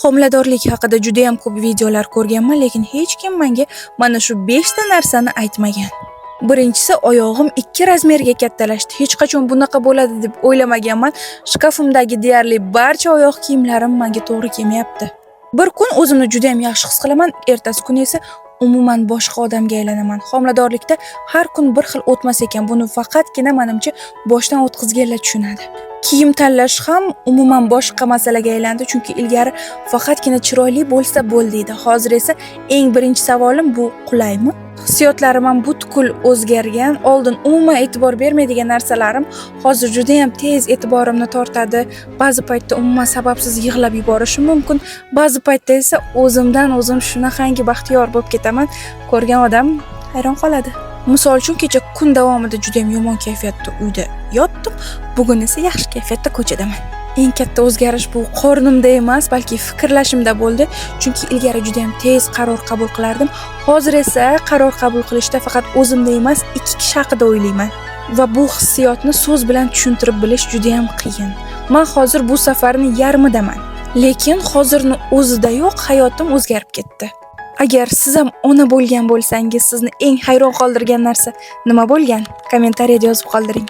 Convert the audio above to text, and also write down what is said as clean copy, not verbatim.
Homiladorlik haqida judayam ko'p videolar ko'rganman, lekin hech kim menga mana shu 5 ta narsani aytmagan. Birinchisi, oyog'im 2 razmerga kattalashdi. Hech qachon bunaqa bo'ladi deb o'ylamaganman. Shkafimdagi deyarli barcha oyoq kiyimlarim menga to'g'ri kelmayapti. Bir kun o'zimni juda ham yaxshi his qilaman, ertasi kuni esa umuman boshqa odamga aylanaman. Homiladorlikda har kun bir xil o'tmas ekan. Buni faqatgina, manimcha, boshdan o'tkazganlar tushunadi. Kiyim tanlash ham umuman boshqa masalaga aylandi, chunki ilgari faqatgina chiroyli bo'lsa bo'ldi edi. Hozir esa eng birinchi savolim: bu qulaymi? Hissiyotlarim ham butkul o'zgargan. Oldin umuman e'tibor bermaydigan narsalarim hozir juda ham tez e'tiborimni tortadi. Ba'zi paytda umuman sababsiz yig'lab yuborishim mumkin. Ba'zi paytda esa o'zimdan o'zim shunaqangi baxtiyor bo'lib ketaman, ko'rgan odam hayron qoladi. Misol uchun, kecha kun davomida juda ham yomon kayfiyatda uyda yotdim, bugun esa yaxshi kayfiyatda ko'chadaman. Eng katta o'zgarish bu qornimda emas, balki fikrlashimda bo'ldi. Chunki ilgari juda ham tez qaror qabul qilardim. Hozir esa qaror qabul qilishda faqat o'zimda emas, ikki kishi haqida o'ylayman. Va bu hissiyotni so'z bilan tushuntirib bilish juda ham qiyin. Man hozir bu safarni yarmidaman. Lekin hozirni o'zidayoq hayotim o'zgarib ketdi. Agar siz ham ona bo'lgan bo'lsangiz, sizni eng hayron qoldirgan narsa nima bo'lgan? Kommentariyada yozib qoldiring.